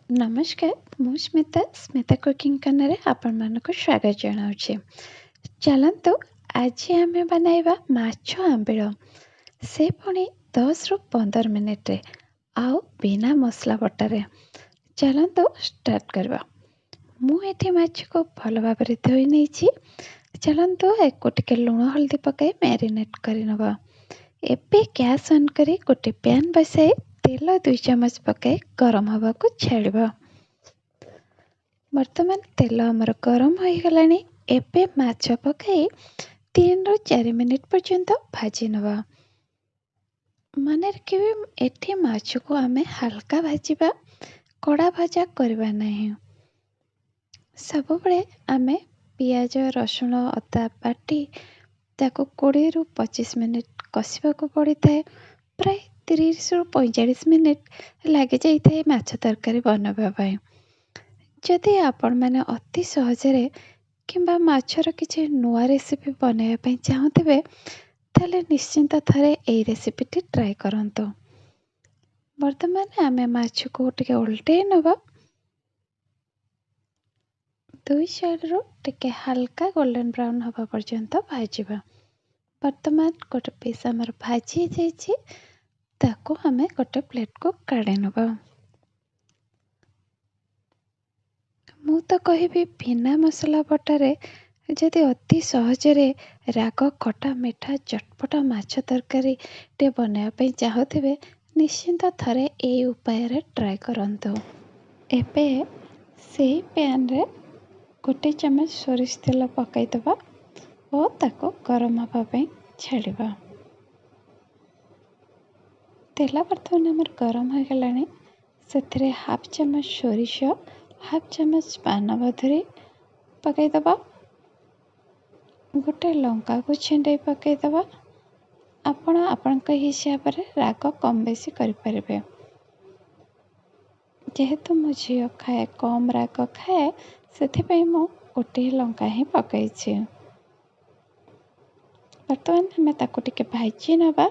ନମସ୍କାର, ମୁଁ ସ୍ମିତା, ସ୍ମିତା କୁକିଂ କର୍ଣ୍ଣରରେ ଆପଣମାନଙ୍କୁ ସ୍ୱାଗତ ଜଣାଉଛି। ଚାଲନ୍ତୁ ଆଜି ଆମେ ବନାଇବା ମାଛ ଆମ୍ବିଳ, ସେ ପୁଣି 10ରୁ 15 ମିନିଟ୍ରେ ଆଉ ବିନା ମସଲା ବଟାରେ। ଚାଲନ୍ତୁ ଷ୍ଟାର୍ଟ କରିବା। ମୁଁ ଏଠି ମାଛକୁ ଭଲ ଭାବରେ ଧୋଇ ନେଇଛି। ଚାଲନ୍ତୁ ୟାକୁ ଟିକେ ଲୁଣ ହଳଦୀ ପକାଇ ମ୍ୟାରିନେଟ୍ କରିନେବା। ଏବେ ଗ୍ୟାସ୍ ଅନ୍ କରି ଗୋଟେ ପ୍ୟାନ୍ ବସାଇ ତେଲ 2 ଚାମଚ ପକାଇ ଗରମ ହେବାକୁ ଛାଡ଼ିବା। ବର୍ତ୍ତମାନ ତେଲ ଆମର ଗରମ ହୋଇଗଲାଣି। ଏବେ ମାଛ ପକାଇ 3ରୁ 4 ମିନିଟ୍ ପର୍ଯ୍ୟନ୍ତ ଭାଜି ନେବା। ମନେ ରଖିବେ, ଏଠି ମାଛକୁ ଆମେ ହାଲକା ଭାଜିବା, କଡ଼ା ଭଜା କରିବା ନାହିଁ। ସବୁବେଳେ ଆମେ ପିଆଜ, ରସୁଣ, ଅଦା ବାଟି ତାକୁ 20ରୁ 25 ମିନିଟ୍ କଷିବାକୁ ପଡ଼ିଥାଏ। ପ୍ରାୟ 30ରୁ 45 ମିନିଟ୍ ଲାଗିଯାଇଥାଏ ମାଛ ତରକାରୀ ବନାଇବା ପାଇଁ। ଯଦି ଆପଣମାନେ ଅତି ସହଜରେ କିମ୍ବା ମାଛର କିଛି ନୂଆ ରେସିପି ବନାଇବା ପାଇଁ ଚାହୁଁଥିବେ, ତାହେଲେ ନିଶ୍ଚିନ୍ତ ଥରେ ଏଇ ରେସିପିଟି ଟ୍ରାଏ କରନ୍ତୁ। ବର୍ତ୍ତମାନ ଆମେ ମାଛକୁ ଟିକେ ଓଲଟେଇ ନେବା। ଦୁଇ ସାଇଡ଼ରୁ ଟିକେ ହାଲକା ଗୋଲ୍ଡେନ୍ ବ୍ରାଉନ୍ ହେବା ପର୍ଯ୍ୟନ୍ତ ଭାଜିବା। ବର୍ତ୍ତମାନ ଗୋଟେ ପିସ୍ ଆମର ଭାଜି ହେଇଯାଇଛି, ତାକୁ ଆମେ ଗୋଟେ ପ୍ଲେଟ୍କୁ କାଢ଼ି ନେବା। ମୁଁ ତ କହିବି, ବିନା ମସଲା ବଟାରେ ଯଦି ଅତି ସହଜରେ ରାଗ, ଖଟା, ମିଠା, ଚଟପଟା ମାଛ ତରକାରୀ ଟିକେ ବନାଇବା ପାଇଁ ଚାହୁଁଥିବେ, ନିଶ୍ଚିନ୍ତ ଥରେ ଏଇ ଉପାୟରେ ଟ୍ରାଏ କରନ୍ତୁ। ଏବେ ସେଇ ପ୍ୟାନ୍ରେ 1 ଚାମଚ ସୋରିଷ ତେଲ ପକାଇଦେବା ଓ ତାକୁ ଗରମ ହେବା ପାଇଁ ଛାଡ଼ିବା। ତେଲ ବର୍ତ୍ତମାନ ଆମର ଗରମ ହୋଇଗଲାଣି। ସେଥିରେ ହାଫ୍ ଚାମଚ ସୋରିଷ, ହାଫ୍ ଚାମଚ ପାନମଧୁରୀ ପକାଇଦେବା। ଗୋଟେ ଲଙ୍କାକୁ ଛିଣ୍ଡେଇ ପକାଇଦେବା। ଆପଣ ଆପଣଙ୍କ ହିସାବରେ ରାଗ କମ୍ ବେଶୀ କରିପାରିବେ। ଯେହେତୁ ମୋ ଝିଅ ଖାଏ, କମ୍ ରାଗ ଖାଏ, ସେଥିପାଇଁ ମୁଁ ଗୋଟିଏ ଲଙ୍କା ହିଁ ପକାଇଛି। ବର୍ତ୍ତମାନ ଆମେ ତାକୁ ଟିକେ ଭାଜି ନେବା।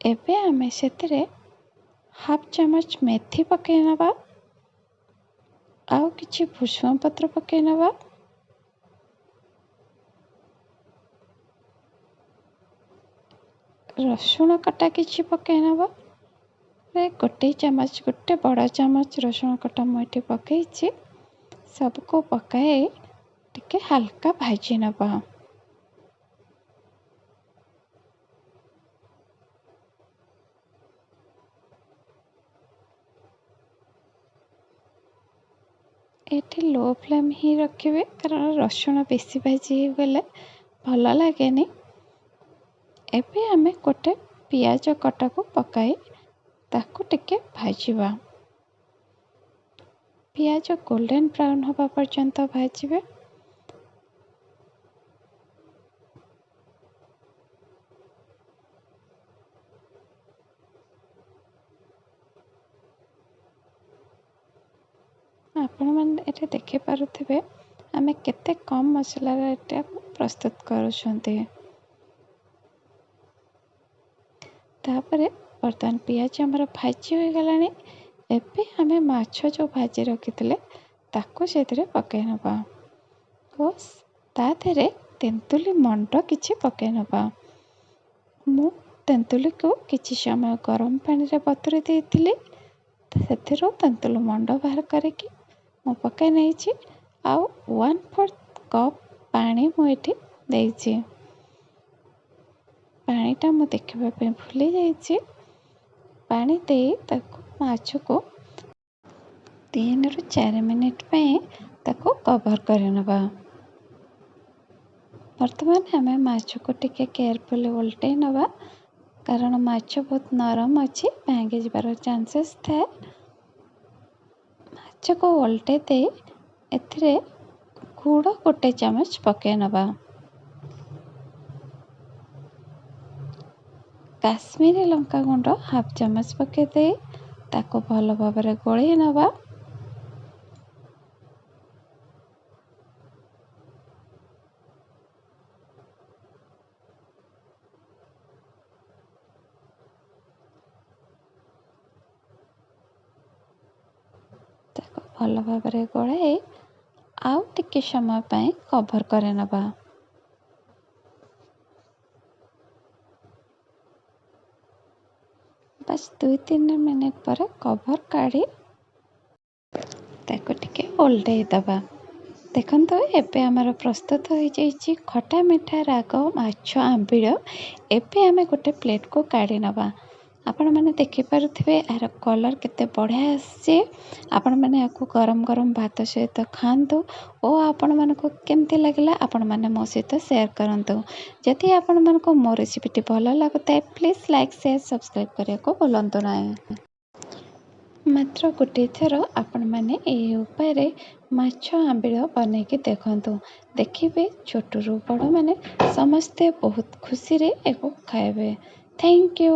ଏବେ ଆମେ ସେଥିରେ ହାଫ୍ ଚାମଚ ମେଥି ପକାଇ ନେବା ଆଉ କିଛି ଭୃଷଙ୍ଗ ପତ୍ର ପକାଇ ନେବା। ରସୁଣ କଟା କିଛି ପକାଇ ନେବା। ଗୋଟେ ଚାମଚ, ଗୋଟେ ବଡ଼ ଚାମଚ ରସୁଣ କଟା ମୁଁ ଏଠି ପକାଇଛି। ସବୁକୁ ପକାଇ ଟିକେ ହାଲକା ଭାଜି ନେବା। ଏଠି ଲୋ ଫ୍ଲେମ୍ ହିଁ ରଖିବେ, କାରଣ ରସୁଣ ବେଶୀ ଭାଜି ହେଇଗଲେ ଭଲ ଲାଗେନି। ଏବେ ଆମେ ଗୋଟେ ପିଆଜ କଟାକୁ ପକାଇ ତାକୁ ଟିକେ ଭାଜିବା। ପିଆଜ ଗୋଲ୍ଡେନ୍ ବ୍ରାଉନ୍ ହେବା ପର୍ଯ୍ୟନ୍ତ ଭାଜିବେ। ଆପଣମାନେ ଏଠି ଦେଖିପାରୁଥିବେ ଆମେ କେତେ କମ୍ ମସଲାରେ ଏଟାକୁ ପ୍ରସ୍ତୁତ କରୁଛନ୍ତି। ତାପରେ ବର୍ତ୍ତମାନ ପିଆଜ ଆମର ଭାଜି ହୋଇଗଲାଣି। ଏବେ ଆମେ ମାଛ ଯେଉଁ ଭାଜି ରଖିଥିଲେ ତାକୁ ସେଥିରେ ପକାଇ ନେବା ଓ ତା ଦେହରେ ତେନ୍ତୁଲି ମଣ୍ଡ କିଛି ପକାଇ ନେବା। ମୁଁ ତେନ୍ତୁଲିକୁ କିଛି ସମୟ ଗରମ ପାଣିରେ ବତୁରେଇ ଦେଇଥିଲି, ସେଥିରୁ ତେନ୍ତୁଲି ମଣ୍ଡ ବାହାର କରିକି ମୁଁ ପକାଇ ନେଇଛି। ଆଉ 1/4 କପ୍ ପାଣି ମୁଁ ଏଠି ଦେଇଛି। ପାଣିଟା ମୁଁ ଦେଖିବା ପାଇଁ ଭୁଲି ଯାଇଛି। ପାଣି ଦେଇ ତାକୁ ମାଛକୁ 3ରୁ 4 ମିନିଟ୍ ପାଇଁ ତାକୁ କଭର୍ କରିନେବା। ବର୍ତ୍ତମାନ ଆମେ ମାଛକୁ ଟିକେ କେୟାରଫୁଲି ଓଲଟେଇ ନେବା, କାରଣ ମାଛ ବହୁତ ନରମ ଅଛି, ଭାଙ୍ଗି ଯିବାର ଚାନ୍ସେସ୍ ଥାଏ। ମାଛକୁ ଓଲଟେଇ ଦେଇ ଏଥିରେ ଗୁଡ଼ 1 ଚାମଚ ପକାଇ ନେବା। କାଶ୍ମୀରୀ ଲଙ୍କା ଗୁଣ୍ଡ ହାଫ୍ ଚାମଚ ପକାଇ ଦେଇ ତାକୁ ଭଲ ଭାବରେ ଗୋଳେଇ ନେବା। ଭଲ ଭାବରେ ଗୋଳାଇ ଆଉ ଟିକେ ସମୟ ପାଇଁ କଭର୍ କରିନେବା। ବାସ୍, 2-3 ମିନିଟ୍ ପରେ କଭର୍ କାଢ଼ି ତାକୁ ଟିକେ ଓଲଟେଇ ଦେବା। ଦେଖନ୍ତୁ, ଏବେ ଆମର ପ୍ରସ୍ତୁତ ହୋଇଯାଇଛି ଖଟା ମିଠା ରାଗ ମାଛ ଆମ୍ବିଳ। ଏବେ ଆମେ ଗୋଟେ ପ୍ଲେଟ୍କୁ କାଢ଼ି ନେବା। ଆପଣମାନେ ଦେଖିପାରୁଥିବେ ଏହାର କଲର୍ କେତେ ବଢ଼ିଆ ଆସିଛି। ଆପଣମାନେ ଏହାକୁ ଗରମ ଗରମ ଭାତ ସହିତ ଖାଆନ୍ତୁ ଓ ଆପଣମାନଙ୍କୁ କେମିତି ଲାଗିଲା ଆପଣମାନେ ମୋ ସହିତ ସେୟାର କରନ୍ତୁ। ଯଦି ଆପଣମାନଙ୍କୁ ମୋ ରେସିପିଟି ଭଲ ଲାଗୁଥାଏ, ପ୍ଲିଜ୍ ଲାଇକ୍, ସେୟାର, ସବସ୍କ୍ରାଇବ୍ କରିବାକୁ ଭୁଲନ୍ତୁ ନାହିଁ। ମାତ୍ର ଗୋଟିଏ ଥର ଆପଣମାନେ ଏହି ଉପାୟରେ ମାଛ ଆମ୍ବିଳ ବନେଇକି ଦେଖନ୍ତୁ। ଦେଖିବେ, ଛୋଟରୁ ବଡ଼ମାନେ ସମସ୍ତେ ବହୁତ ଖୁସିରେ ଏହାକୁ ଖାଇବେ। Thank you.